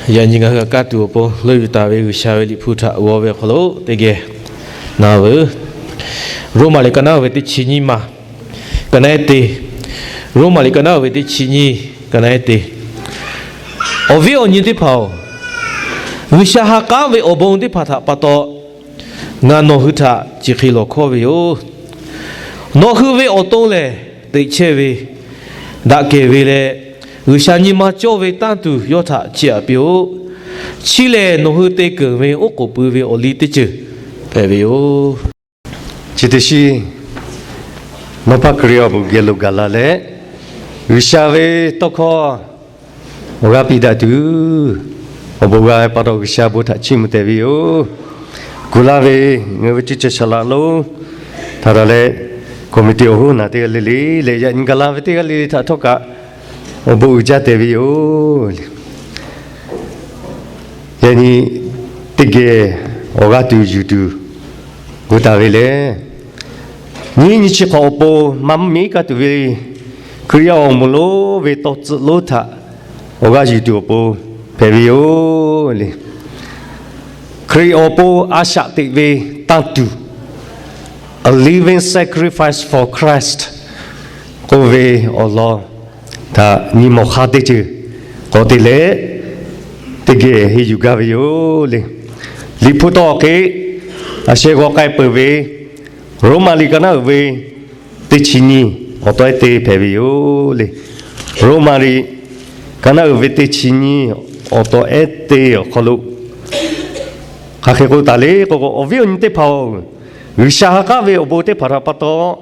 Yaꞈ nyi ngaˬ hui g'a kaˇ tuˬ awˬ pon leuˆ yuˬ taˍ ve G'uiˬsha ve Liꞈ hpu htaꞈ g'aw ve awˬ hk'aw lo teˇ geh na veuˬ. Roˉmaꞈ liꞈ ka naˉ uiˍ ve teˇ chi nyiˇ ma, ka naˉ ehˉ te. Roˉmaꞈ liꞈ ka naˉ uiˍ ve teˇ chi nyiˇ, ka naˉ ehˉ te. Awˬ viˉ awˬ nyi teˇ hpaˍ-oˬ, G'uiˬsha ha k'aˉ ve awˬ bon teˇ hpaˍ htaꞈ pa taw, ngaˬ nawˬ hui htaꞈ chi hk'e lawˬ hkawˇ ve yoˬ. Nawˬ hui ve awˬ to lehˬ, teꞈ chehˇ ve, daꞈ kehˬ ve leh, G'uiˬsha nyi ma cawˇ ve tanˇ tuˬ yawˇ htaꞈ chiˇ aꞈ piˇ-oˆ. Chi lehˬ nawˬ hui te keunˍ ve oˉ k'oˍ pui ve awˬ liˇ teˇ ceuˬ hpehꞈ ve yoˬ. Chi teˇ shiˍ, nawˬ paˇ Hkriꞈ awˬ bon geh lo gaˬ la leh, G'uiˬsha ve tawˇ hkawˇ awˬ g'aˇ piˇ daꞈ tuˬ, awˬ bon g'a ve pa taw G'uiˬsha bon htaꞈ chiˇ mvuh tehꞈ ve yoˬ. Kuˬ laˇ ve ngaˬ hui ve cuˇ caˇ shaˍ laꞈ lonˉ htaꞈ taˍ leh, committee awˬ hoˉ naˬ teˇ g'aˇ le le leh yaꞈ nyi gaˬ la ve teˇ g'aˇ le le htaꞈ htawˇ kaꞈ awˬ bon uiˍ jaˇ tehꞈ ve yoˬ. Yaꞈ nyi teˇ geh awˬ g'aˇ tuˬ yuˬ tuˬ gu taˍ ve lehˬ, nyiˇ nyi chi hk'awꞈ awˬ pon maˇ mvuhˇmiˬ kaˇ tuˬ ve Hkriꞈ yaˇ awˬ moˍ lonˉ ve tawˇ tcuhˆ lonˉ htaꞈ awˬ g'aˇ yuˬ tuˬ awˬ pon hpehꞈ ve yoˬ le. Hkriꞈ awˬ pon a shaꞈ teꞈ ve tanˇ tuˬ, a living sacrifice for Christ k'oˆ ve awˬ lawn htaꞈ nyi mawˬ hk'aˇ teˇ ceuˬ k'awꞈ te leh, teˇ geh henˇ yuˬ gaˇ ve yoˬ le. Liꞈ hpu tawˇ hk'e a sheh g'aw k'ai peuˬ ve Roˉmaꞈ liꞈ ka naˉ uiˍ ve teˇ chi nyiˇ awˬ taw ehˉ te hpehꞈ ve yoˬ le. Roˉmaꞈ liꞈ ka naˉ uiˍ ve teˇ chi nyiˇ awˬ taw ehˉ te awˬ hk'aw lo hk'aˬ hk'e k'oˆ taˍ le k'o, awˬ viˉ awˬ nyi teˇ hpaˍ-oˬ, G'uiˬsha ha k'aˉ ve awˬ bon teˇ hpaˍ htaꞈ pa taw,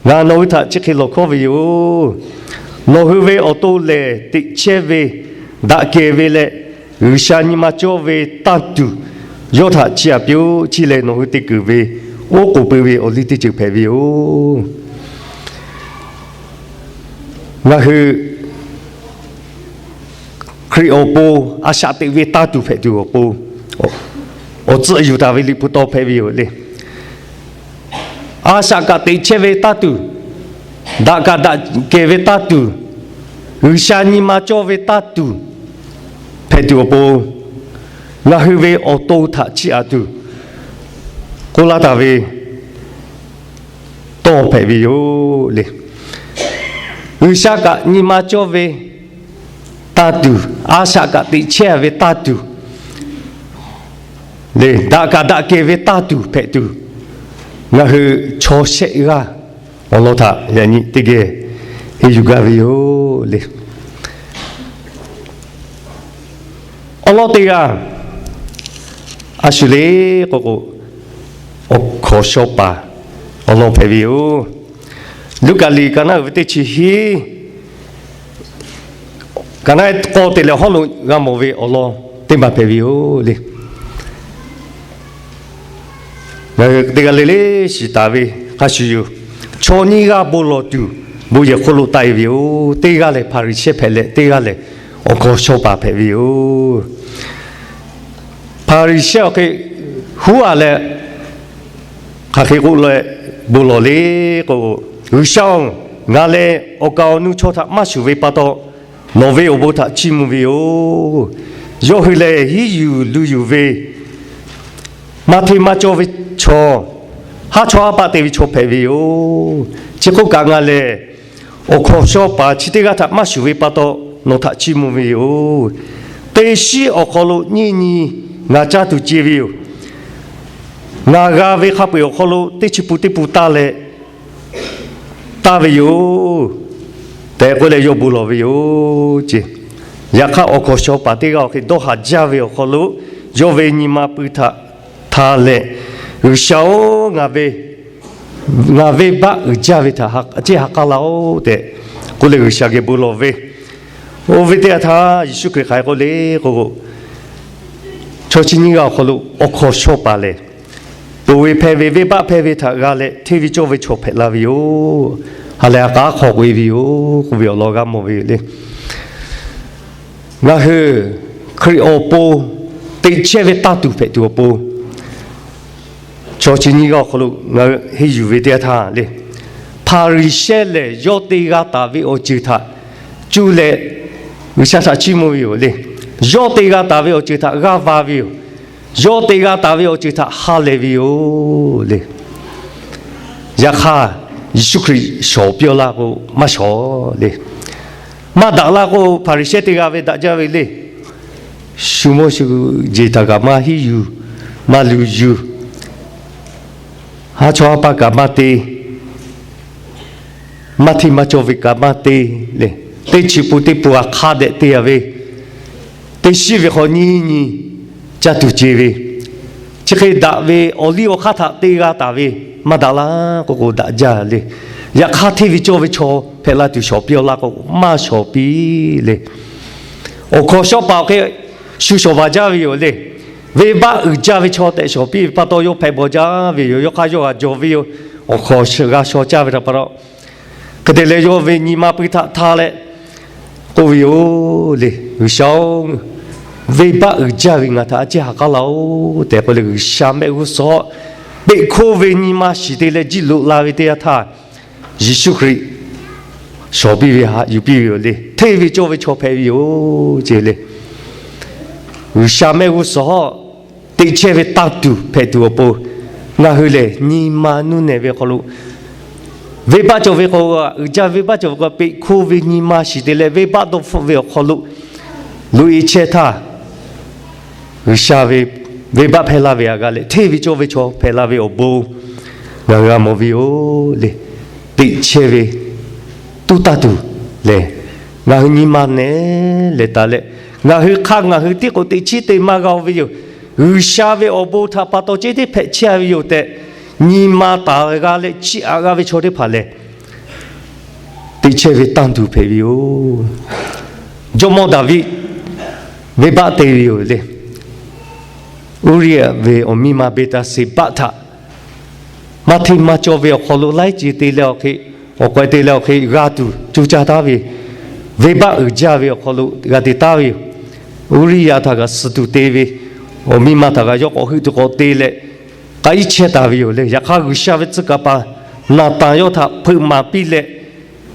ngaˬ nawˬ hui htaꞈ chi hk'e lawˬ hkawˇ ve yoˬ. Nawˬ hui ve awˬ to lehˬ, teꞈ chehˇ ve, daꞈ kehˬ ve leh, G'uiˬsha nyi ma cawˇ ve tanˇ tuˬ yawˇ htaꞈ chiˇ aꞈ piˇ-oˆ. Chi lehˬ nawˬ hui te keunˍ ve oˉ k'oˍ pui ve awˬ liˇ teˇ ceuˬ hpehꞈ ve yoˬ. Ngaˬ hui Hkriꞈ awˬ pon a shaꞈ teꞈ ve tanˇ tuˬ hpehꞈ tuˬ awˬ pon awˬ tcuhˆ yuˬ taˍ ve Liꞈ hpu tawˇ hpehꞈ ve yoˬ le. A shaꞈ kaꞈ teꞈ chehˇ ve tanˇ tuˬ, daꞈ kaꞈ daꞈ kehˬ ve tanˇ tuˬ, G'uiˬsha nyi ma cawˇ ve tanˇ tuˬ hpehꞈ tuˬ awˬ pon, ngaˬ hui ve awˬ to htaꞈ chiˇ aꞈ tuˬ k'oˆ laˇ taˍ ve tawˇ hpehꞈ ve yoˬ le. G'uiˬsha kaꞈ nyi ma cawˇ ve tanˇ tuˬ, a shaꞈ kaꞈ teꞈ chehˇ ve tanˇ tuˬ le, daꞈ kaꞈ daꞈ kehˬ ve tanˇ tuˬ hpehꞈ tuˬ, ngaˬ hui chaw shehˆ g'aˇ awˬ lawn htaꞈ yaꞈ nyi teˇ geh henˇ yuˬ gaˇ ve yoˬ le. Awˬ lawn teˇ g'aˇ a shu le k'o k'o, awˬ hkawnˍ shaw paˍ awˬ lawn hpehꞈ ve yoˬ. Luˉkaꞈ liꞈ ka naˉ uiˍ ve teˇ chi hiˉ, ka naˉ k'awˇ te leh hawˉ lo g'a mawˬ ve awˬ lawn teˇ maˬ hpehꞈ ve yoˬ le. Ngaˬ hui teˇ g'aˇ le le shiˍ taˍ ve hk'a shuˍ yoˬ. Chaw nyiˇ g'aˇ bon lawˬ tuˬ bon yehˬ hk'oˆ lo taˆ e ve yoˬ. Teˇ g'aˇ lehˬ Hpaˍriˍsehˇ hpehꞈ leh, teˇ g'aˇ lehˬ awˬ hkawnˍ shaw paˍ hpehꞈ ve yoˬ. Hpaˍriˍsehˇ awˬ hk'e huˉ a leh, hk'aˬ hk'e k'oˆ leh bon lawˬ le k'o, G'uiˬsha-oˬ, ngaˬ lehˬ awˬ kaˍ awˬ nu chaw htaꞈ maˇ shuˍ ve pa taw, nawˬ ve awˬ bon htaꞈ chiˇ mvuh ve yoˬ. Yawˇ hui lehˬ hiˉ yuˬ lu yuˬ ve, maˇ hteˇ maˇ cawˇ ve chaw, haˉ chawˇ haˉ paˆ te ve chaw hpehꞈ ve yoˬ. Chi hk'oˆ kaꞈ ngaˬ lehˬ awˬ hkawnˍ shaw paˍ chi teˇ g'aˇ htaꞈ maˇ shuˍ ve pa taw, nawˬ htaꞈ chiˇ mvuh ve yoˬ. Teˇ shiˉ awˬ hk'aw lo nyiˇ nyi ngaˬ caˇ tuˬ ce ve yoˬ. Ngaˬ g'a ve hk'a peu-eˬ awˬ hk'aw lo teˇ chi pun teˇ pun taˇ leh taˇ ve yoˬ tehꞈ k'oˆ leh yawˇ bon lawˬ ve yoˬ ce. Yaꞈ hk'aˇ awˬ hkawnˍ shaw paˍ teˇ g'aˇ awˬ hk'e dawˇ haˍ jaˇ ve awˬ hk'aw lo, yawˇ ve nyi ma pui htaꞈ htaˇ leh, G'uiˬsha-oˬ, ngaˬ ve ngaˬ venˇbaˆ uiˍ jaˇ ve htaꞈ ceˇ ha k'aˉ laˇ-oˆ tehꞈ k'oˆ leh G'uiˬsha geh bon lawˬ ve. Oˇ ve teˇ yanˇ htaˇ Yeˍsuˆ Hkriꞈ hk'aˬ hk'e k'oˆ le k'o, chaw chi nyiˇ g'aˇ awˬ hk'aw lo awˬ hkawnˍ shaw paˍ lehˬ, ponˬ ve hpehˇ ve venˇbaˆ hpehˇ ve htaꞈ g'a leh hteˇ ve cawˇ ve chaw hpehꞈ la ve yoˬ. Ha lehˬ ha k'aˉ hk'aw k'oꞈ e ve yoˬ k'oˆ ve awˬ lawn g'a mawˬ ve yoˬ le. Ngaˬ hui Hkriꞈ awˬ pon teꞈ chehˇ ve tanˇ tuˬ hpehꞈ tuˬ awˬ pon, chaw chi nyiˇ g'aˇ awˬ hk'aw lo ngaˬ hui henˇ yuˬ ve teˇ yanˇ htaˇ le, Hpaˍriˍsehˇ lehˬ yawˇ te g'a taˍ ve awˬ ceuˬ htaꞈ cuˇ leh G'uiˬsha htaꞈ chiˇ mvuh ve yoˬ le. Yawˇ te g'a taˍ ve awˬ ceuˬ htaꞈ g'aˇ va ve yoˬ. Yawˇ te g'a taˍ ve awˬ ceuˬ htaꞈ ha lehˬ ve yoˬ le. Yaꞈ hk'aˇ, Yeˍsuˆ Hkriꞈ shawˍ piˇ laˇ k'o, maˇ shawˍ le. Maˇ daꞈ laˇ k'o, Hpaˍriˍsehˇ teˇ g'aˇ ve daꞈ jaˇ ve le. Shu mawˇ shu jeˬ htaꞈ kaꞈ maˇ hiˉ yuˬ, maˇ luˬ yuˬ. Haˉ chawˇ haˉ paˇ kaꞈ maˇ te. Maˇ hteˇ maˇ cawˇ ve kaꞈ maˇ te le. Teˇ chi pun teˇ pun a hk'a dehꞈ te a ve, teˇ shiˉ ve hk'aw nyiˇ nyi caˇ tuˬ ce ve, chi hk'e daꞈ ve awˬ liˇ awˬ hk'aˇ htaꞈ te g'a taˍ ve, maˇ daꞈ laˇ k'oˆ k'o daꞈ jaˇ le. Yaꞈ hk'aˇ, hteˇ ve cawˇ ve chaw hpehꞈ la tuˬ shawˍ piˇ laˇ k'o, maˇ shawˍ piˇ le. Awˬ hkawnˍ shawˉ paˍ awˬ hk'e shu shawˍ baˬ jaˇ ve yoˬ le. Venˇbaˆ uiˍ jaˇ ve chaw tehꞈ shawˍ piˇ ve pa taw, yawˇ hpehꞈ bawˬ jaˇ ve yoˬ. Yawˇ hk'aˇ yawˇ g'a jawˬ ve yoˬ. Awˬ hkawnˍ g'a shaw caˇ ve htaꞈ pa taw, hk'e te leh yawˇ ve nyi ma pui htaꞈ htaˇ leh k'oˆ ve yoˬ le. G'uiˬsha-oˬ, venˇbaˆ uiˍ jaˇ ve ngaˬ htaꞈ a ciˉ ha k'aˉ laˇ-oˬ tehꞈ k'oˆ leh, G'uiˬsha mehˆ g'uˇ suhˍ hawˉ peꞈ hkoˇ ve nyi ma shiˍ te leh jiˇ loꞈ la ve teˇ yanˇ htaˇ, Yeˍsuˆ Hkriꞈ shawˍ piˇ ve haꞈ yuˬ piˇ ve yoˬ le. Hteˇ ve cawˇ ve chaw hpehꞈ ve yoˬ ce le. G'uiˬsha mehˆ g'uˇ suhˍ hawˉ teꞈ chehˇ ve tanˇ tuˬ hpehꞈ tuˬ awˬ pon, ngaˬ hui lehˬ nyi ma nuˇ nehˬ ve awˬ hk'aw lo, venˇbaˆ cawˬ ve k'o, uiˍ jaˇ venˇbaˆ cawˬ ve k'o, peꞈ hkoˇ ve nyi ma shiˍ te leh venˇbaˆ dawˇ hpfuhˆ ve awˬ hk'aw lo loꞈ-e chehˇ htaˇ, G'uiˬsha ve venˇbaˆ hpehˇ laˇ ve aꞈ g'a leh, hteˇ ve cawˇ ve chaw hpehꞈ la ve awˬ bon ngaˬ hui g'a mawˬ ve yoˬ le. Teꞈ chehˇ ve tuˉ tanˇ tuˬ lehˬ, ngaˬ hui nyi ma nehˬ lehˬ taˍ leh, ngaˬ hui hk'aˇ ngaˬ hui tiˉ k'o teꞈ chiˉ te maˇ g'a-o ve yoˬ. G'uiˬsha ve awˬ bon htaꞈ pa taw ceh tiˉ hpehꞈ chehˇ ve yoˬ tehꞈ, nyi ma taˍ g'a leh chiˇ aꞈ g'a ve chaw teˇ hpaˍ lehˬ, teꞈ chehˇ ve tanˇ tuˬ hpehꞈ ve yoˬ. Jawˇmawˇ Daˍviˆ venˇbaˆ te ve yoˬ le. Uˇriˆaꞈ ve awˬ miˇ ma Beˍtaˍseˍbaˆ htaꞈ maˇ hteˇ maˇ cawˇ ve awˬ hk'aw lo laiˉ ceuˬ te leh awˬ hk'e, awˬ k'awehꞈ te leh awˬ hk'e g'a tuˬ coˇ caˇ taˉ ve, venˇbaˆ uiˍ jaˇ ve awˬ hk'aw lo g'a te taˉ ve yoˬ. Uˇriˆyaꞈ htaꞈ kaꞈ suh tuˬ te ve, awˬ miˇ ma htaꞈ kaꞈ yawˇ k'awꞈ heuˆ tuˬ k'awꞈ te leh, k'aꞈ iˉ chehˇ taˍ ve yoˬ le. Yaꞈ hk'aˇ, G'uiˬsha ve tcuh kaˍ paˍ Naˍtanˍ yawˇ htaꞈ hpeuꞈ maˍ piˇ leh,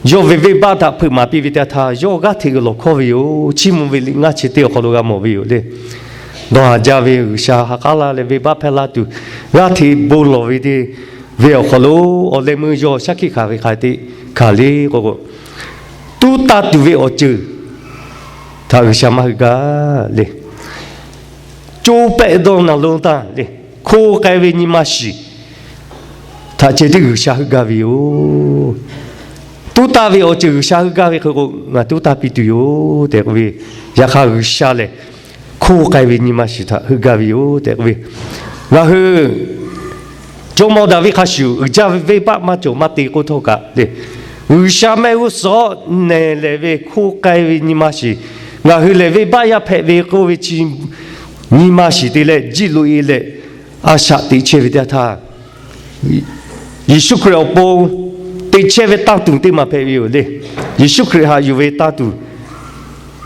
yawˇ ve venˇbaˆ htaꞈ hpeuꞈ maˍ piˇ ve teˇ yanˇ htaˇ, yawˇ g'aˇ hteꞈ g'a lawˬ hkawˇ ve yoˬ. Chiˇ mvuh ve liꞈ ngaˇ chi teˇ awˬ hk'aw lo g'a mawˬ ve yoˬ le. Dawˇ haˍ jaˇ ve G'uiˬsha ha k'aˉ laˇ leh venˇbaˆ hpehˇ laˇ tuˬ, g'aˇ hteꞈ bon lawˬ ve teˇ ve awˬ hk'aw lo, awˬ leh meuˇ yawˇ shaˉ hkiˆ hkanˍ ve hk'aˬ hk'e te hkanˍ le k'o k'o, tuˉ tanˇ tuˬ ve awˬ ceuˬ htaꞈ G'uiˬsha maˇ hui gaˇ le. Coˇ pehˆ dawˇ naˬ lonˉ taˇ le, hkoˇ k'ai ve nyi ma shiˍ htaꞈ ceh tiˉ G'uiˬsha heuˆ gaˇ ve yoˬ. Tuˉ tanˇ ve awˬ ceuˬ G'uiˬsha heuˆ gaˇ ve hk'e k'o, ngaˬ tuˉ tanˇ piˇ tuˬ yoˬ tehꞈ k'oˆ ve, yaꞈ hk'aˇ G'uiˬsha lehˬ hkoˇ k'ai ve nyi ma shiˍ htaꞈ heuˆ gaˇ ve yoˬ tehꞈ k'oˆ ve, ngaˬ hui jawˇmawˇ Daˍviˆ hk'a shuˍ uiˍ jaˇ ve venˇbaˆ maˇ cawˬ maˇ te k'oˆ htawˇ kaꞈ le, G'uiˬsha mehˆ g'uˇ suhˍ nehˬ lehˬ ve hkoˇ k'ai ve nyi ma shiˍ, ngaˬ hui lehˬ venˇbaˆ yaˇ hpehꞈ ve k'oˆ ve chi nyi ma shiˍ te leh jiˇ loꞈ-e leh, a shaꞈ teꞈ chehˇ ve teˇ yanˇ htaˇ, Yeˍsuˆ Hkriꞈ awˬ pon teꞈ chehˇ ve tanˇ tuˬ teˇ maˬ hpehꞈ ve yoˬ le. Yeˍsuˆ Hkriꞈ haꞈ yuˬ ve tanˇ tuˬ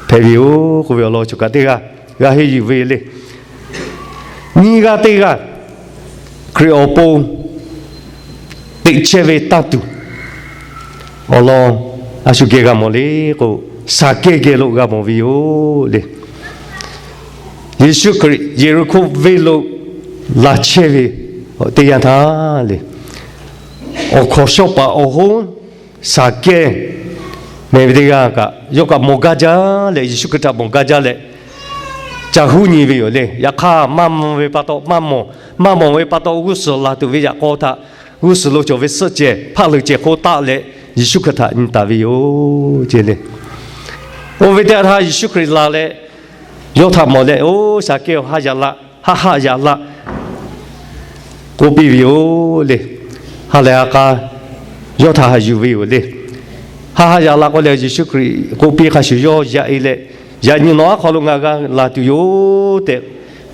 hpehꞈ ve yoˬ k'oˆ ve awˬ lawn choˬ kaꞈ teˇ g'aˇ g'a henˇ yuˬ ve le. Nyiˇ g'aˇ teˇ g'aˇ Hkriꞈ awˬ pon teꞈ chehˇ ve tanˇ tuˬ awˬ lawn a shu geh g'a mawˬ le k'o, Saˍkehˇ geh lo g'a mawˬ ve yoˬ le. Yeˍsuˆ Hkriꞈ Yeˍriˆhkoˇ venˇ lo laˬ chehˇ ve teˇ yanˇ htaˇ le, awˬ hkawnˍ shawˉ paˍ awˬ hoˉ Saˍkehˇ meh ve teˇ g'aˇ kaꞈ yawˇ kaꞈ mawˬ gaˇ jaˇ leh, Yeˍsuˆ Hkriꞈ htaꞈ mawˬ gaˇ jaˇ leh, ca huˉ nyi ve yoˬ le. Yaꞈ hk'aˇ, maˇ mawˬ ve pa taw maˇ mawˬ, maˇ mawˬ ve pa taw g'uˇ suhˍ laˬ tuˬ ve yaꞈ k'aw htaꞈ g'uˇ suhˍ lo cawˬ ve suhˆ cehˬ hpaˆ leuˬ cehˬ hk'oˆ taˆ leh, Yeˍsuˆ Hkriꞈ htaꞈ nyi taˍ ve yoˬ ce le. Oˇ ve teˇ yanˇ htaˇ Yeˍsuˆ Hkriꞈ laˬ leh, yawˇ htaꞈ mawˬ leh, Oˇ Saˍkehˇ-oˬ, haˆ yaꞈ laˇ, haˆ haˆ yaꞈ laˇ k'oˆ piˇ ve yoˬ le. Ha lehˬ ha k'a yawˇ htaꞈ haꞈ yuˬ ve yoˬ le. Haˆ haˆ yaꞈ laˇ k'oˆ leh Yeˍsuˆ Hkriꞈ k'oˆ piˇ hk'a shuˍ yawˇ yaꞈ-e leh, Yaꞈ nyi nawˬ aˉ hk'aw lo ngaˬ g'a laˬ tuˬ yoˬ tehꞈ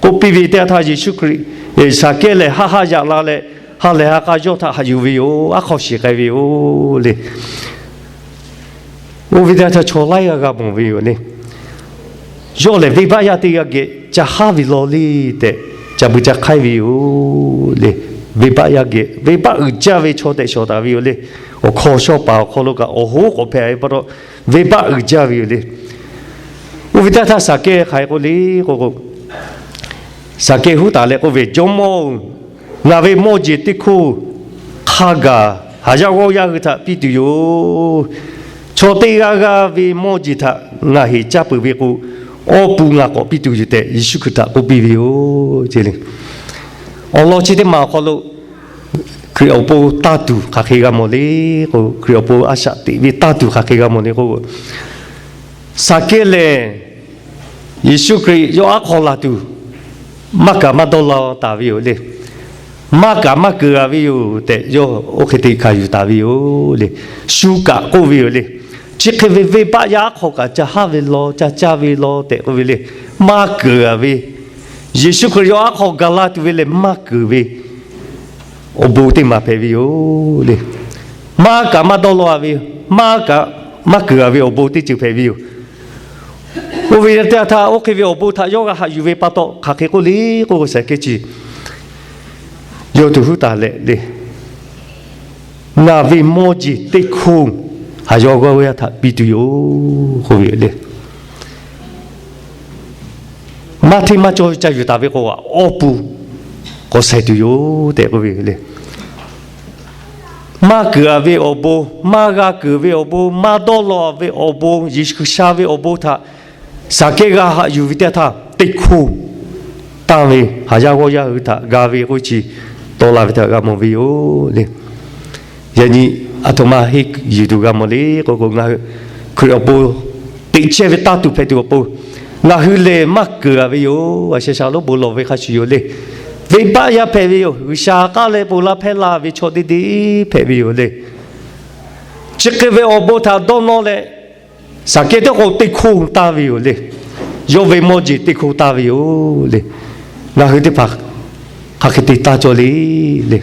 k'oˆ piˇ ve teˇ yanˇ htaˇ, Yeˍsuˆ Hkriꞈ Saˍkehˇ lehˬ haˆ haˆ yaꞈ la leh, ha lehˬ ha k'a yawˇ htaꞈ haꞈ yuˬ ve yoˬ. Aˉ hk'aw shiˍ k'ai ve yoˬ le. Oˇ ve teˇ yanˇ htaˇ chaw laiˉ g'aˇ g'a mawˬ ve yoˬ le. Yawˇ lehˬ venˇbaˆ yaˇ teˇ g'aˇ geh ca haˉ ve law le tehꞈ ca bui ca hk'aiˉ ve yoˬ le. Venˇbaˆ yaˇ geh venˇbaˆ uiˍ jaˇ ve chaw tehꞈ shawˍ taˍ ve yoˬ le. Awˬ hkawnˍ shawˉ paˍ awˬ hk'aw lo kaꞈ awˬ hoˉ k'awꞈ hpehꞈ ve pa taw, venˇbaˆ uiˍ jaˇ ve yoˬ le. Oˇ ve teˇ htaˇ Saˍkehˇ hk'aˬ hk'e k'oˆ le k'o k'o, Saˍkehˇ huˉ taˍ leh k'oˆ ve, Jawˇmawˇ-oˬ, ngaˬ ve mawˇ jeˬ teˇ hkoˇ hk'a gaˬ haˍ yaˇ g'awˇ yaˇ hui htaꞈ piˇ tuˬ yoˬ. Chaw teˇ g'aˇ g'aˇ ve mawˇ jeˬ htaꞈ ngaˬ heˍ caˇ peuˬ ve k'o, awˬ pon ngaˬ k'awꞈ piˇ tuˬ yoˬ tehꞈ Yeˍsuˆ Hkriꞈ htaꞈ k'oˆ piˇ ve yoˬ ce le. Awˬ lawn chi teˇ maˬ awˬ hk'aw lo Hkriꞈ awˬ pon tanˇ tuˬ hk'aˬ hk'e g'a mawˬ le k'o, Hkriꞈ awˬ pon a shaꞈ teꞈ ve tanˇ tuˬ hk'aˬ hk'e g'a mawˬ le k'o, Saˍkehˇ lehˬ Yeˍsuˆ Hkriꞈ yawˇ aˉ hk'aw laˬ tuˬ maˇ kaˍ maˇ dawˇ law taˍ ve yoˬ le. Maˇ kaˍ maˇ keunˍ a ve yoˬ tehꞈ yawˇ oˇ hk'e te hkanˍ yuˬ taˍ ve yoˬ le. Shu kaꞈ k'oˆ ve yoˬ le. Chi hk'e ve venˇbaˆ yaˇ aˉ hk'aw kaꞈ ca haˉ ve law ca caˇ ve law tehꞈ k'oˆ ve le. Maˇ keunˍ a ve, Yeˍsuˆ Hkriꞈ yawˇ aˉ hk'aw gaˬ la tuˬ ve lehˬ maˇ keunˍ ve awˬ bon teˇ maˬ hpehꞈ ve yoˬ le. Maˇ kaˍ maˇ dawˇ law a ve, maˇ kaˍ maˇ keunˍ a ve awˬ bon teˇ ceuˬ hpehꞈ ve yoˬ. Oˇ ve teˇ yanˇ htaˇ oˇ hk'e ve awˬ bon htaꞈ yawˇ g'a haꞈ yuˬ ve pa taw hk'aˬ hk'e k'oˆ le k'o, Saˍkehˇ chi yawˇ tuˬ huˉ taˍ leh le, Ngaˬ ve mawˇ jeˬ teˇ hkoˇ haˍ yaˇ g'awˇ yaˇ htaꞈ piˇ tuˬ yoˬ k'oˆ ve le. Maˇ hteˇ maˇ cawˇ ve ca yuˬ taˍ ve k'o, awˬ pon k'awꞈ shaiˍ tuˬ yoˬ tehꞈ k'oˆ ve le. Maˇ keunˍ a ve awˬ bon, maˇ g'a keunˍ ve awˬ bon, maˇ dawˇ law ve awˬ bon, Yeˍsuˆ Hkriꞈ sha ve awˬ bon htaꞈ Saˍkehˇ g'a haꞈ yuˬ ve teˇ htaˇ, teˇ hkoˇ tanˇ ve haˍ yaˇ g'awˇ yaˇ hui htaꞈ g'a ve k'oˆ ve chi tawˆ la ve htaꞈ g'a mawˬ ve yoˬ le. Yaꞈ nyi aˬ htoꞈ ma henˇ yuˬ tuˬ g'a mawˬ le k'o k'o, ngaˬ hui Hkriꞈ awˬ pon teꞈ chehˇ ve tanˇ tuˬ hpehꞈ tuˬ awˬ pon ngaˬ hui lehˬ maˇ keunˍ a ve yoˬ. A sheh sha lonˉ bon lawˬ ve hk'a shuˍ yoˬ le. Venˇbaˆ yaˇ hpehꞈ ve yoˬ. G'uiˬsha k'aˉ leh ponˬ laˇ hpehˇ la ve chaw deˇ deˇ hpehꞈ ve yoˬ le. Chi hk'e ve awˬ bon htaꞈ dawˇ nawˇ leh, Saˍkehˇ teˇ k'o teˇ hkoˇ tanˇ ve yoˬ le. Yawˇ ve mawˇ jeˬ teˇ hkoˇ tanˇ ve yoˬ le. Ngaˬ hui teˇ hpaˍ hk'aˬ hk'e te tanˇ cawˇ le le.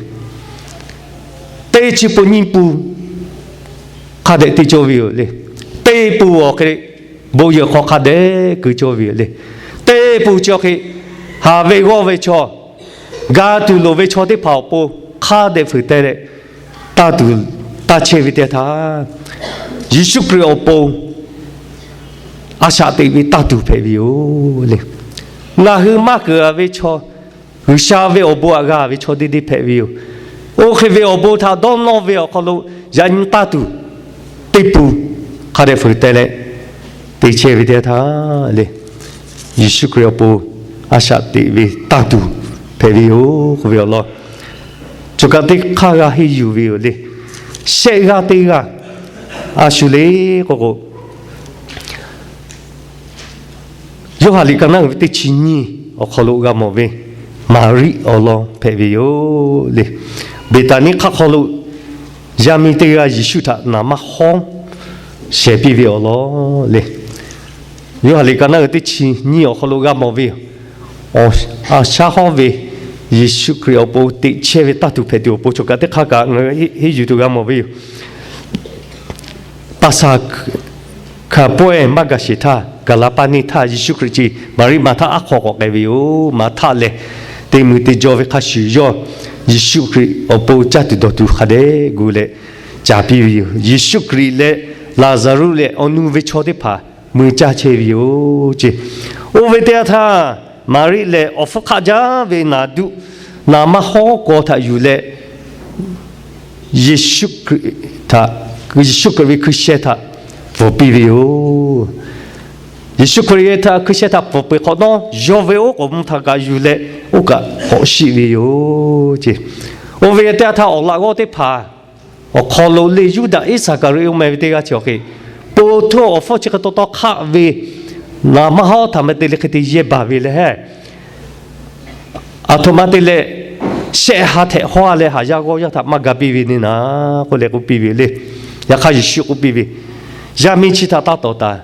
Teˇ chi pun nyiˇ pun hk'a dehꞈ te cawˇ ve yoˬ le. Teˇ pun awˬ hk'e bon yehˬ hk'aw hk'a dehꞈ keu cawˇ ve yoˬ le. Teˇ pun chi awˬ hk'e haˍ ve g'awˇ ve chaw ga tuˬ loˍ ve chaw teˇ hpaˍ awˬ pon hk'a dehꞈ fuiˍ teh leh, tanˇ tuˬ tanˇ chehˇ ve teˇ htaˇ, Yeˍsuˆ Hkriꞈ awˬ pon a shaꞈ teꞈ ve tanˇ tuˬ hpehꞈ ve yoˬ le. Ngaˬ hui maˇ keunˍ a ve chaw, G'uiˬsha ve awˬ bon htaꞈ g'a ve chaw deˇ deˇ hpehꞈ ve yoˬ. Oˇ hk'e ve awˬ bon htaꞈ dawˇ nawˇ ve awˬ hk'aw lo yaꞈ nyi tanˇ tuˬ teˇ pun hk'a dehꞈ fuiˍ teh leh te chehˇ ve teˇ htaˇ le, Yeˍsuˆ Hkriꞈ awˬ pon a shaꞈ teꞈ ve tanˇ tuˬ hpehꞈ ve yoˬ k'oˆ ve awˬ lawn, choˬ kaꞈ teˇ hk'aˇ g'a henˇ yuˬ ve yoˬ le. Shehˆ g'aˇ teˇ g'aˇ a shu le k'o k'o, Yoˇhanˬ liꞈ ka naˉ uiˍ ve teˇ chi nyiˇ awˬ hk'aw lo g'a mawˬ ve Maˍriˆ awˬ lawn hpehꞈ ve yoˬ le. Beˍtaˍniˆ hk'aˆ hk'aw lo yaˇ miˇ teˇ g'aˇ Yeˍsuˆ htaꞈ naˍ maˇ hawˉ shehˍ piˇ ve awˬ lawn le. Yoˇhanˬ liꞈ ka naˉ uiˍ teˇ chi nyiˇ awˬ hk'aw lo g'a mawˬ ve, a shaˉ hawˉ ve Yeˍsuˆ Hkriꞈ awˬ pon teꞈ chehˇ ve tanˇ tuˬ hpehꞈ tuˬ awˬ pon choˬ kaꞈ teˇ hk'aˇ kaꞈ ngaˬ hui henˇ yuˬ tuˬ g'a mawˬ ve yoˬ. Paˍsaˍhkaˍ pawehˇ maˇ gaˬ sheˍ htaˇ, gaˬ la paˇ neˇ htaˇ Yeˍsuˆ Hkriꞈ chi Maˍriˆ Maˍhtaˆ aˉ hk'aw k'awꞈ k'ai ve yoˬ. Maˍhtaˆ lehˬ, te mui te jaw ve hk'a shuˍ yawˇ Yeˍsuˆ Hkriꞈ awˬ pon caˇ tuˬ dawˬ tuˬ hk'a dehꞈ gu leh ca piˇ ve yoˬ. Yeˍsuˆ Hkriꞈ leh Laˍzaˍruˆ leh awˬ nu ve chaw teˇ hpaˍ mui caˇ chehˇ ve yoˬ ce. Oˇ ve teˇ yanˇ htaˇ, Maˍriˆ lehˬ awˬ hpfuhˇ hk'aˆ jaˇ ve naˍ duˆ naˍ maˇ hawˉ k'aw htaꞈ yuˬ leh, Yeˍsuˆ Hkriꞈ htaꞈ, Yeˍsuˆ Hkriꞈ ve hkui sheh htaꞈ pfuhˍ piˇ ve yoˬ. Yeˍsuˆ Hkriꞈ ve htaꞈ hkui sheh htaꞈ pfuhˍ peuˬ hk'awꞈ nawˉ, yawˇ ve oˉ k'oˍ mvuh htaꞈ kaꞈ yuˬ leh oˇ kaꞈ k'awꞈ shiˆ ve yoˬ ce. Oˇ ve teˇ yanˇ htaˇ awˬ laꞈ g'awˇ teˇ hpaˍ awˬ hk'aw lo le Yuˇdaꞈ Iˉsaˍkaˍriˆ oˇ meh ve teˇ g'aˇ chi awˬ hk'e, po htoˇ awˬ hpfuhˇ chi hk'e taw taw hk'aˆ ve naˍ maˇ hawˉ htaꞈ meh te leh hk'e te yehˇ baˬ ve leh, aˬ htoꞈ ma te leh shehˆ ha htehꞈ hawˉ a leh haˍ yaˇ g'awˇ yaˇ htaꞈ maˇ ga piˇ ve neˇ naˍ k'oˆ leh k'oˆ piˇ ve le. Yaꞈ hk'aˇ Yeˍsuˆ k'oˆ piˇ ve, Yaˇ miˇ chi htaꞈ taˇ tawˍ taˍ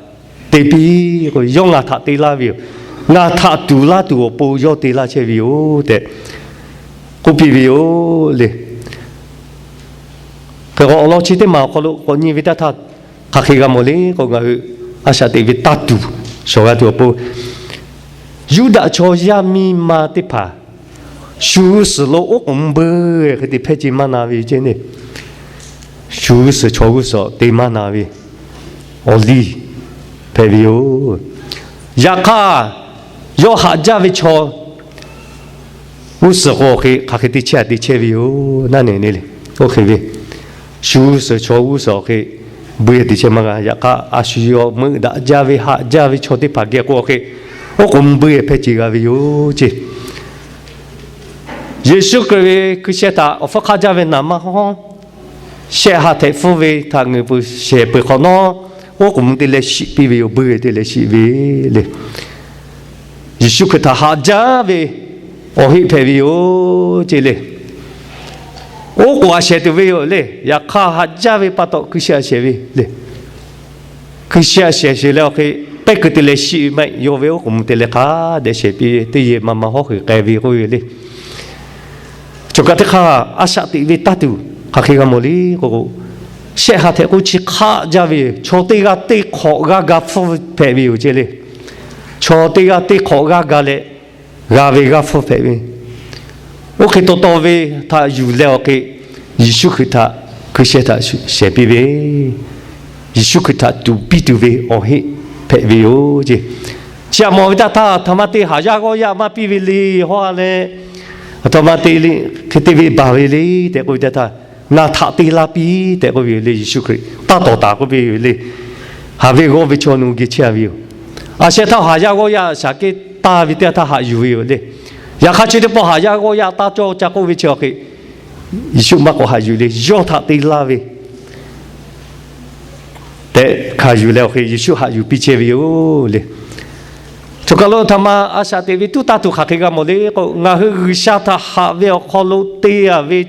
te piˇ k'o, yawˇ ngaˬ htaꞈ te laˇ ve yoˬ. Ngaˬ htaꞈ tuˍ laˇ tuˬ awˬ pon yawˇ te laˇ chehˇ ve yoˬ tehꞈ k'oˆ piˇ ve yoˬ le. Hk'e k'o awˬ lawn chi teˇ maˬ awˬ hk'aw lo k'awꞈ nyi ve teˇ htaˇ, hk'aˬ hk'e g'a mawˬ le k'o, ngaˬ hui a shaꞈ teꞈ ve tanˇ tuˬ shawˍ g'a tuˬ awˬ pon, Yuˇdaꞈ chaw yaˇ miˇ ma teˇ hpaˍ shu g'uˇ suhˍ lo oˉ k'oˍ mvuh beuˬ hk'e te hpehˇ ce maˇ na ve ce neˇ, shu g'uˇ suhˍ chaw g'uˇ suhˍ te maˇ na ve awˬ liˇ hpehꞈ ve yoˬ. Yaꞈ hk'aˇ, yawˇ haꞈ jaˇ ve chaw g'uˇ suhˍ k'o hk'e hk'aˬ hk'e te chehˇ a te chehˇ ve yoˬ naˆ nehˬ le. Oˇ hk'e ve, shu g'uˇ suhˍ chaw g'uˇ suhˍ awˬ hk'e bui te chehˇ maˇ g'a. Yaꞈ hk'aˇ, a shu yawˇ meuˆ daꞈ jaˇ ve haꞈ jaˇ ve chaw teˇ hpaˍ geh k'o hk'e, oˉ k'oˍ mvuh beuˆ hpehˇ ce g'a ve yoˬ ceˇ. Yeˍsuˆ Hkriꞈ ve hkui sheh htaꞈ awˬ hpfuhˇ hk'aˆ jaˇ ve naˍ manˇ hawˉ shehˆ ha htehꞈ hpfuhˇ ve htaꞈ ngeuˍ peuˬ shehˍ peuˬ hk'awꞈ nawˉ, oˉ k'oˍ mvuh te leh shiˍ piˇ ve yoˬ, beuˆ te leh shiˍ ve le. Yeˍsuˆ Hkriꞈ htaꞈ haꞈ jaˇ ve awˬ heˆ hpehꞈ ve yoˬ ceˇ le. Oˉ k'oˍ a shehˍ tuˬ ve yoˬ le. Yaꞈ hk'aˇ, haꞈ jaˇ ve pa taw hkui sheh a shehˍ ve le. Hkui sheh a shehˍ sheˍ leh awˬ hk'e, pehˇ kuiˬ te leh shiˍ ve maˇ heˆ, yawˇ ve oˉ k'oˍ mvuh te leh hk'a dehꞈ shehˍ piˇ ve teˇ yehˬ ma ma hawˉ hk'e k'ai ve k'oˆ ve yoˬ le. Choˬ kaꞈ teˇ hk'aˇ, a shaꞈ teꞈ ve taˇ tuˬ hk'aˬ hk'e g'a mawˬ le k'o k'o, shehˆ ha htehꞈ k'oˆ chi hk'aˆ jaˇ ve chaw teˇ g'aˇ teˇ hk'awꞈ g'aˇ ga hpfuhˇ hpehꞈ ve yoˬ ceˇ le. Chaw teˇ g'aˇ teˇ hk'awꞈ g'aˇ ga leh g'a ve g'aˇ hpfuhˇ hpehꞈ ve, oˇ hk'e taw taw ve htaꞈ yuˬ leh awˬ hk'e, Yeˍsuˆ Hkriꞈ htaꞈ hkui sheh htaꞈ shehˍ piˇ ve, Yeˍsuˆ Hkriꞈ htaꞈ tuˍ piˇ tuˬ ve awˬ heˆ hpehꞈ ve yoˬ ceˇ. Chi htaꞈ mawˬ ve teˇ htaˇ, aˬ htoꞈ ma te haˍ yaˇ g'awˇ yaˇ maˇ piˇ ve le, hawˉ ha leh, aˬ htoꞈ ma te le, hk'e te ve baˬ ve le tehꞈ k'oˆ ve teˇ htaˇ, ngaˬ htaꞈ te laˇ piˇ tehꞈ k'oˆ ve yoˬ le. Yeˍsuˆ Hkriꞈ taˇ tawˍ taˍ k'oˆ ve yoˬ le. Haˍ ve g'awˇ ve chaw nawˬ hui geh chehˇ a ve yoˬ. A sheh htaˇ haˍ yaˇ g'awˇ yaˇ shaˍ kehˉ taˇ ve teˇ htaˇ haꞈ yuˬ ve yoˬ le. Yaꞈ hk'aˇ, chi teˇ pawˆ haˍ yaˇ g'awˇ yaˇ taˇ cawˇ ca k'oˆ ve chi awˬ hk'e, Yeˍsuˆ maˇ k'awꞈ haꞈ yuˬ le. Yawˇ htaꞈ te laˇ ve tehꞈ hkanˍ yuˬ leh awˬ hk'e, Yeˍsuˆ haꞈ yuˬ piˇ chehˇ ve yoˬ le. Choˬ kaˬ lo aˬ htoꞈ ma a shaꞈ teꞈ ve tuˉ taˇ tuˬ hk'aˬ hk'e g'a mawˬ le k'o, ngaˬ hui G'uiˬsha htaꞈ haꞈ ve awˬ hk'aw lo te a ve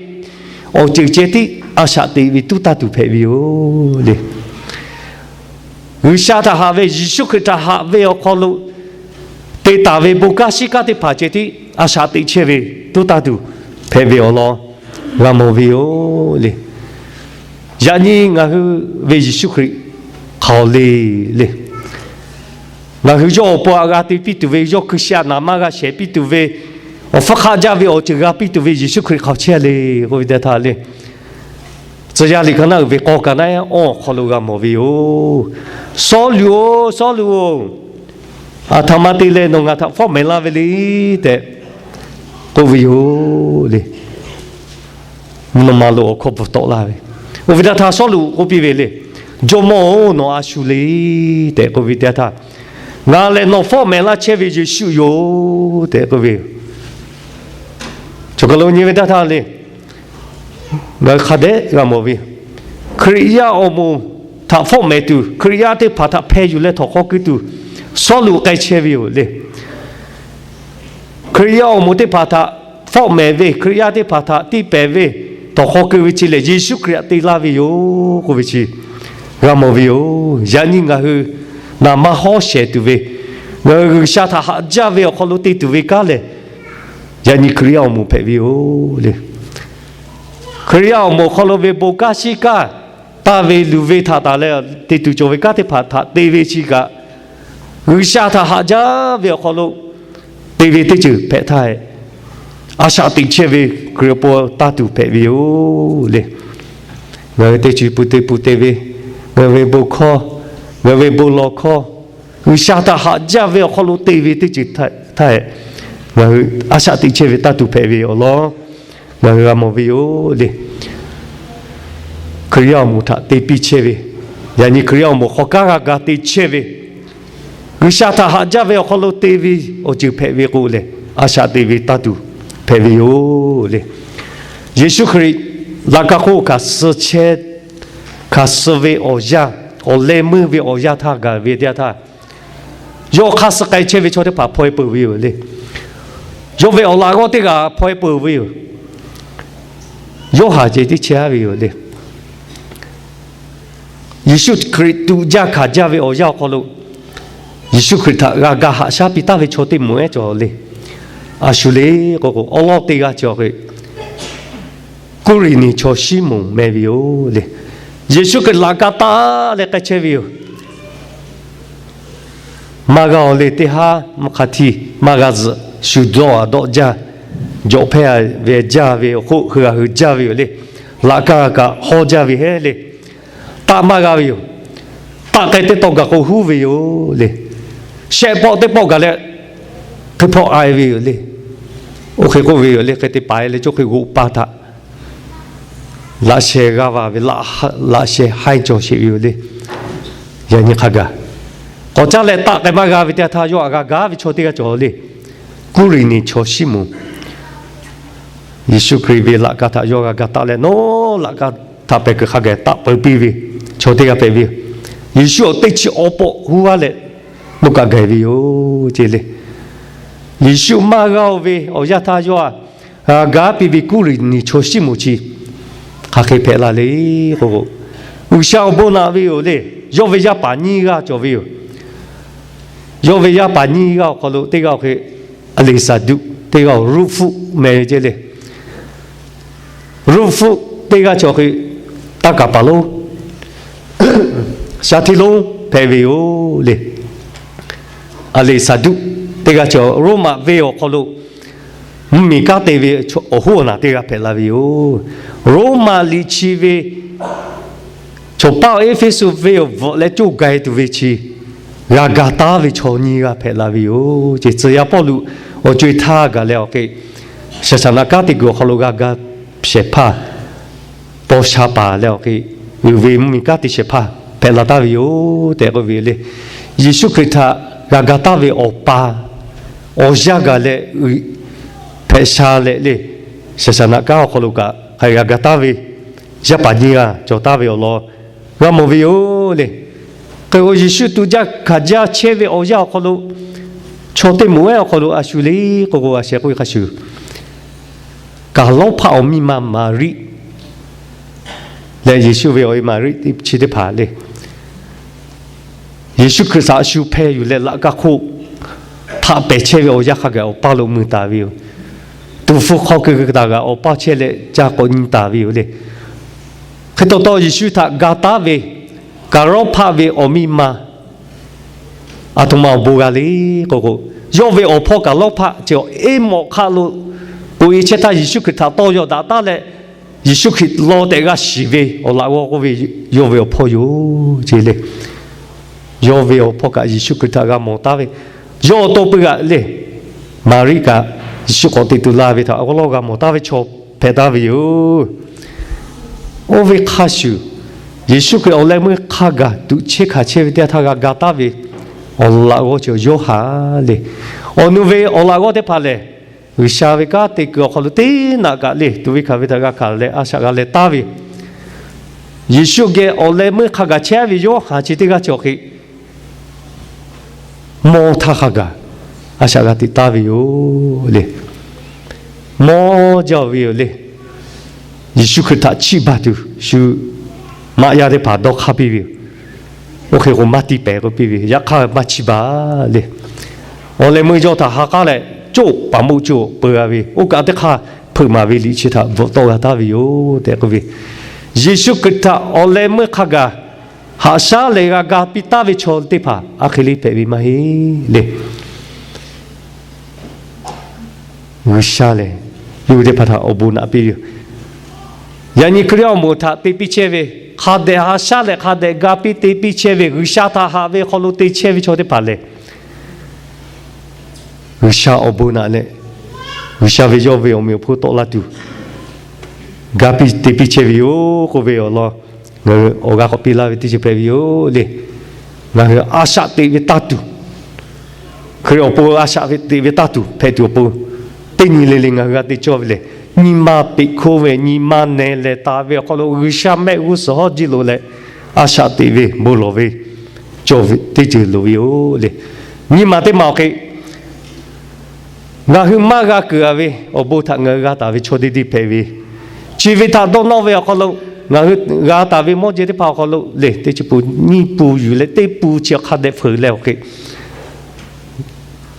awˬ ceuˬ ceh tiˉ a shaꞈ teꞈ ve tuˉ taˇ tuˬ hpehꞈ ve yoˬ le. G'uiˬsha htaꞈ haꞈ ve, Yeˍsuˆ Hkriꞈ htaꞈ haꞈ ve awˬ hk'aw lo te taˍ ve bon kanˉ shiˉ kanˉ teˇ hpaˍ ceh tiˉ a shaꞈ teꞈ chehˇ ve tuˉ taˇ tuˬ hpehꞈ ve awˬ lawn g'a mawˬ ve yoˬ le. Yaꞈ nyi ngaˬ hui ve Yeˍsuˆ Hkriꞈ hk'aˬ le le. Ngaˬ hui yawˇ awˬ pon aꞈ g'a te piˇ tuˬ ve, yawˇ hkui sheh naˍ manˇ g'a shehˍ piˇ tuˬ ve, awˬ hpfuhˇ hk'aˆ jaˇ ve awˬ ceuˬ g'a piˇ tuˬ ve Yeˍsuˆ Hkriꞈ hk'aˬ chehˇ le k'oˆ ve teˇ htaˇ le, Tcuh yaˇ liꞈ ka naˆ uiˍ ve k'awˇ ka naˆ awˇ awˬ hk'aw lo g'a mawˬ ve yoˬ. Sawˉluꞈ-oˬ, Sawˉluꞈ-oˬ, aˬ htoꞈ ma te leh nawˬ ngaˬ htaꞈ fawˆ mehˍ laˇ ve le tehꞈ k'oˆ ve yoˬ le. Mvuhˇ naw ma lo awˬ hkawˇ bvuhꞈ tawˆ laˇ ve, oˇ ve teˇ htaˇ Sawˉluꞈ k'oˆ piˇ ve le, Jawˇmawˇ-oˬ, nawˬ a shu le tehꞈ k'oˆ ve teˇ htaˇ, Ngaˬ lehˬ nawˬ fawˆ mehˍ laˇ chehˇ ve Yeˍsuˆ yoˬ tehꞈ k'oˆ ve yoˬ. Choˬ kaˬ lo nyi ve teˇ htaˇ le, ngaˬ hui hk'a dehꞈ g'a mawˬ ve, Hkriꞈ yaˇ awˬ moˍ htaꞈ fawˆ mehˍ tuˬ, Hkriꞈ yaˇ teˇ hpaˍ htaꞈ hpeh yuˬ leh htawnˍ hk'aw keu tuˬ, Sawˉluꞈ k'ai chehˇ ve yoˬ le. Hkriꞈ yaˇ awˬ moˍ teˇ hpaˍ htaꞈ fawˆ mehˍ ve, Hkriꞈ yaˇ teˇ hpaˍ htaꞈ tiˇ pehˍ ve, htawnˍ hk'aw keu ve chi lehˬ, Yeˍsuˆ Hkriꞈ htaꞈ te laˇ ve yoˬ k'oˆ ve chi g'a mawˬ ve yoˬ. Yaꞈ nyi ngaˬ hui naˍ manˇ hawˉ shehˍ tuˬ ve, ngaˬ hui G'uiˬsha htaꞈ haꞈ jaˇ ve awˬ hk'aw lo te tuˬ ve kanˉ lehˬ, yaꞈ nyi Hkriꞈ yaˇ awˬ moˍ hpehꞈ ve yoˬ le. Hkriꞈ yaˇ awˬ moˍ hk'aw lo ve bon kanˉ shiˉ kanˉ, taˇ ve luˬ ve htaꞈ taˍ leh te tuˬ cawˬ ve kanˉ teˇ hpaˍ htaꞈ te ve chi kaꞈ, G'uiˬsha htaꞈ haꞈ jaˇ ve awˬ hk'aw lo te ve teˇ ceuˬ hpehꞈ htaˇ, a shaꞈ teꞈ chehˇ ve Hkriꞈ awˬ pon taˇ tuˬ hpehꞈ ve yoˬ le. Ngaˬ hui teˇ ceuˬ pun te pun te ve, ngaˬ hui ve bon hkawˇ, ngaˬ hui ve bon lawˬ hkawˇ, G'uiˬsha htaꞈ haꞈ jaˇ ve awˬ hk'aw lo te ve teˇ ceuˬ htaˇ, ngaˬ hui a shaꞈ teꞈ chehˇ ve taˇ tuˬ hpehꞈ ve awˬ lawn ngaˬ hui g'a mawˬ ve yoˬ le. Hkriꞈ yaˇ awˬ moˍ htaꞈ te piˇ chehˇ ve, yaꞈ nyi Hkriꞈ yaˇ awˬ moˍ hk'aw kanˉ g'a ga te chehˇ ve, G'uiˬsha htaꞈ haꞈ jaˇ ve awˬ hk'aw lo te ve awˬ ceuˬ hpehꞈ ve k'o lehˬ, a shaꞈ teꞈ ve taˇ tuˬ hpehꞈ ve yoˬ le. Yeˍsuˆ Hkriꞈ laꞈ ka hk'oˆ hkanˍ suh chehˇ, hkanˍ suh ve awˬ yanˇ, awˬ leh meuˇ ve awˬ yanˇ htaˇ gaˬ ve teˇ yanˇ htaˇ, yawˇ hk'aˇ suh k'ai chehˇ ve chaw teˇ hpaˍ hpaw-e peuˬ ve yoˬ le. Yawˇ ve awˬ laꞈ g'awˇ teˇ g'aˇ hpaw-e peuˬ ve yoˬ. Yoˇhanˬ ceh tiˉ chehˇ-a ve yoˬ le. Yeˍsuˆ Hkriꞈ tuꞈ jaˇ hkanˍ jaˇ ve awˬ yanˇ awˬ hk'aw lo, Yeˍsuˆ Hkriꞈ htaꞈ g'a ga haꞈ shaˉ piˇ taˍ ve chaw teˇ moˍ ehˉ cawˬ le. A shu le k'o k'o, awˉ lawˉ teˇ g'aˇ cawˬ k'o, Kuˇriˍneˍ chaw Siˉmonˍ meh ve yoˬ le. Yeˍsuˆ Hkriꞈ laꞈ ka taˆ leh k'ai chehˇ ve yoˬ. Maˇ g'a-oˬ le, teˇ haˉ maˇ hk'a htiˇ maˇ g'a zuhꞈ, shu dawˆ-a dawˆ jaˇ, jawꞈ hpehˇ ve jaˇ ve awˬ hk'oˆ hui g'a hui jaˇ ve yoˬ le. Laꞈ ka kaꞈ hawˇ jaˇ ve heˉ le. Taˆ maˇ g'a ve yoˬ. Taˆ k'ai teˇ taw gaˬ k'o huˉ ve yoˬ le. shehˆ pawˆ teˇ pawˆ gaˬ leh hk'e hpawˇ a e ve yoˬ le. Oˇ hk'e k'oˆ ve yoˬ le, hk'e te paiˍ leh cawˇ hk'e g'oꞈ pa htaꞈ laꞈ sheh g'aˇ va ve, laꞈ sheh haiˇ cawˬ sheˍ ve yoˬ le. Yaꞈ nyi hk'a gaˬ k'awꞈ caˉ leh taˆ k'ai maˇ g'a ve teˇ yanˇ htaˇ, yawˇ htaꞈ g'a gaˇ ve chaw teˇ g'aˇ cawˬ le. Kuˇ riˍ niˬ chaw Siˉmonˍ, Yeˍsuˆ Hkriꞈ ve laꞈ ka htaꞈ yawˇ g'a ga taˆ leh, nawˉ laꞈ ka htaꞈ pehˬ kuiˬ hk'a gaˬ taˆ peuˬ piˇ ve chaw teˇ g'aˇ hpehꞈ ve yoˬ. Yeˍsuˆ awˬ teˇ chi awˬ pawˆ huˉ vaˇ leh k'oˆ kaꞈ gaˬ ve yoˬ ce le. Yeˍsuˆ maˇ g'aˇ-oˬ ve awˬ yanˇ htaˇ yawˇ htaꞈ g'a gaˇ piˇ ve Kuˇ riˍ niˬ chaw Siˉmonˍ chi hk'aˬ hk'e hpehꞈ la le k'o, G'uiˬsha awˬ bon naꞈ ve yoˬ le. Yawˇ ve yaˇ paˍ nyiˇ g'aˇ cawˬ ve yoˬ. Yawˇ ve yaˇ paˍ nyiˇ g'aˇ awˬ hk'aw lo teˇ g'aˇ awˬ hk'e Aˍleˍsaˍduˆ, teˇ g'aˇ Ruˇhfuˆ meh ve ce le. Ruˇhfuˆ teˇ g'aˇ cawˬ hk'e taˇ kaˍ paˍ lonˉ, shaˍ hteˇ lonˉ hpehꞈ ve yoˬ le. Aˍleˍsaˍduˆ teˇ g'aˇ cawˬ Roˉmaꞈ venˇ awˬ hk'aw lo mvuhˇmiˬ kanˉ te ve awˬ hoˉ awˬ naˬ teˇ g'aˇ hpehꞈ la ve yoˬ. Roˉmaꞈ liꞈ chi ve chaw paˉ awˬ Eˇfeˇsuꞈ venˇ awˬ bvuhꞈ leh coˇ ga e tuˬ ve chi g'a ga taˉ ve chaw nyiˇ g'aˇ hpehꞈ la ve yoˬ ce. Tcuh yaˇ Pawˇluꞈ awˬ co e htaˇ gaˬ leh awˬ hk'e shaˍ saˍ naꞈ kanˉ te kuiˬ awˬ hk'aw lo g'a ga shehˍ hpaˇ paw sha paˍ leh awˬ hk'e uiˍ ve mvuhˇmiˬ kanˉ te shehˍ hpaˇ hpehꞈ la taˉ ve yoˬ tehꞈ k'oˆ ve le. Yeˍsuˆ Hkriꞈ htaꞈ g'a ga taˉ ve awˬ pa awˬ yanˇ gaˬ leh hpehꞈ sha leh le, shaˍ saˍ naꞈ kanˉ awˬ hk'aw lo kaꞈ hk'a g'a ga taˉ ve yaˇ paˍ nyiˇ g'aˇ cawˬ taˉ ve awˬ lawn g'a mawˬ ve yoˬ le. Hk'e k'o, Yeˍsuˆ tu jaˇ hkanˍ jaˇ chehˇ ve awˬ yanˇ awˬ hk'aw lo chaw teˇ moˍ ehˉ awˬ hk'aw lo a shu le k'o k'o, a sheh k'oˆ ve hk'a shuˍ, Kaˍlawˇhpaˆ awˬ miˇ ma Maˍriˆ leh Yeˍsuˆ ve awˬ e Maˍriˆ chi teˇ hpaˍ le, Yeˍsuˆ Hkriꞈ htaꞈ a shu hpeh yuˬ leh laꞈ ka hk'oˆ htaꞈ pehˬ chehˇ ve awˬ yanˇ hk'a gaˬ awˬ paˇ lo mui taˍ ve yoˬ. Tuˍ hpfuh hk'aw keu keu taˍ g'aꞈ awˬ paˇ chehˇ leh ca k'awꞈ nyi taˍ ve yoˬ le. Hk'e taw taw Yeˍsuˆ htaꞈ ga taˉ ve Kaˍlawˇhpaˆ ve awˬ miˇ ma aˬ htoꞈ ma awˬ bon g'a le k'o k'o, yawˇ ve awˬ hpawˇ Kaˍlawˇhpaˆ chi eˇ mawꞈ hk'aˆ lo k'oꞈ e chehˇ htaˇ Yeˍsuˆ Hkriꞈ htaꞈ tawˇ yaw daꞈ taˉ leh, Yeˍsuˆ Hkriꞈ law tehꞈ g'a shiˍ ve awˬ laꞈ g'awˇ k'oˆ ve yawˇ ve awˬ hpawˇ yoˬ ce le. Yawˇ ve awˬ hpawˇ kaꞈ Yeˍsuˆ Hkriꞈ htaꞈ g'a mawˬ taˉ ve, yawˇ awˬ to pui g'aꞈ le, Maˍriˆ kaꞈ Yeˍsuˆ k'awꞈ teꞈ tu la ve htaꞈ awˬ lawn g'a mawˬ taˉ ve chaw hpehꞈ taˉ ve yoˬ. Oˇ ve hk'a shuˍ, Yeˍsuˆ Hkriꞈ awˬ leh meuˇ hk'a gaˬ tuꞈ chehˇ hkanˍ chehˇ ve teˇ yanˇ htaˇ g'a ga taˉ ve awˬ laꞈ g'awˇ chi Yoˇhanˬ le. Awˬ nu ve awˬ laꞈ g'awˇ teˇ hpaˍ lehˬ, G'uiˬsha ve kanˉ te kuiˬ awˬ hk'aw lo teˇ naꞈ kaꞈ le, tuꞈ ve hkanˍ ve htaꞈ g'a hkanˍ leh a shaꞈ g'a leh taˉ ve, Yeˍsuˆ geh awˬ leh meuˇ hk'a gaˬ chehˇ ve Yoˇhanˬ chi teˇ g'aˇ chi awˬ hk'e mawˇ htaˇ hk'a gaˬ a shaꞈ g'a teꞈ taˉ ve yoˬ le. Mawˇ jaˇ ve yoˬ le. Yeˍsuˆ Hkriꞈ htaꞈ chiˇ baˬ tuˬ shu maꞈ yaˇ teˇ hpaˍ dawˇ hk'aˇ piˇ ve yoˬ. Oˇ hk'e k'o maˇ tiˇ pehˍ k'oˆ piˇ ve, yaꞈ hk'aˇ maˇ chiˇ baˬ le. Awˬ leh meuˇ yawˇ htaꞈ ha k'aˉ leh coˇ paˍ moˆ coˇ peu g'a ve, oˇ kaꞈ teˇ hk'aˇ hpeuꞈ maˍ ve liꞈ chi htaꞈ bvuhꞈ tawˆ g'a taˉ ve yoˬ tehꞈ k'oˆ ve, Yeˍsuˆ Hkriꞈ htaꞈ awˬ leh meuˇ hk'a gaˬ haꞈ shaˉ lehˬ g'a ga piˇ taˉ ve chaw teˇ hpaˍ a hk'e le hpehꞈ ve maˇ heˆ le. G'uiˬsha lehˬ, yawˇ hui teˇ hpaˍ htaꞈ awˬ bon naꞈ piˇ ve yoˬ. Yaꞈ nyi Hkriꞈ yaˇ awˬ moˍ htaꞈ te piˇ chehˇ ve, hk'a dehꞈ haꞈ shaˉ leh hk'a dehꞈ ga piˇ te piˇ chehˇ ve, G'uiˬsha htaꞈ haꞈ ve hk'aw lo te chehˇ ve chaw teˇ hpaˍ lehˬ, G'uiˬsha awˬ bon naꞈ leh, G'uiˬsha ve yawˇ ve awˬ meꞈ awˬ hponˇ tawˆ la tuˬ, ga piˇ te piˇ chehˇ ve yoˬ k'oˆ ve awˬ lawn, ngaˬ hui awˬ g'aˇ k'awꞈ piˇ laˇ ve teˇ ceuˬ hpehꞈ ve yoˬ le. Ngaˬ hui a shaꞈ teꞈ ve taˇ tuˬ, Hkriꞈ awˬ pon a shaꞈ ve teꞈ ve taˇ tuˬ hpehꞈ tuˬ awˬ pon, teˇ nyi le le ngaˬ hui g'a te cawˇ ve lehˬ, nyi ma peꞈ hkoˇ ve, nyi ma neh lehˬ taˍ ve awˬ hk'aw lo G'uiˬsha mehˆ g'uˇ suhˍ hawˉ jiˇ lo leh, a shaꞈ teꞈ ve bon lawˬ ve cawˬ ve teˇ ceuˬ loˍ ve yoˬ le. Nyi ma teˇ ma awˬ hk'e ngaˬ hui maˇ g'a keunˍ a ve awˬ bon htaꞈ ngaˬ hui g'a taˍ ve chaw deˇ deˇ hpehꞈ ve, chi ve htaꞈ dawˇ nawˇ ve awˬ hk'aw lo ngaˬ hui g'a taˍ ve mawˇ jeh teˇ hpaˍ awˬ hk'aw lo lehˬ, teˇ chi pun nyiˇ pun yuˬ leh teˇ pun chi hk'a dehꞈ feuˍ leh awˬ hk'e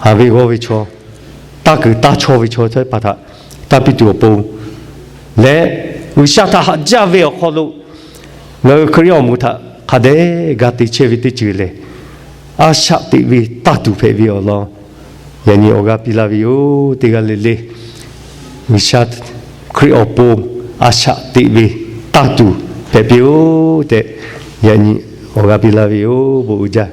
haˍ ve g'awˇ ve chaw, taˇ kuiˬ taˇ chawˇ ve chaw teˇ hpaˍ htaꞈ taˇ piˇ tuˬ awˬ pon leh, G'uiˬsha htaꞈ haꞈ jaˇ ve awˬ hk'aw lo ngaˬ hui Hkriꞈ yaˇ awˬ moˍ htaꞈ hk'a dehꞈ ga te chehˇ ve teˇ ceuˬ lehˬ, a shaꞈ teꞈ ve taˇ tuˬ hpehꞈ ve awˬ lawn yaꞈ nyi awˬ g'aˇ piˇ laˇ ve yoˬ. Teˇ g'aˇ le le G'uiˬsha Hkriꞈ awˬ pon a shaꞈ teꞈ ve taˇ tuˬ hpehꞈ piˇ-oˆ tehꞈ, yaꞈ nyi awˬ g'aˇ piˇ laˇ ve yoˬ. Bon uiˍ jaˇ.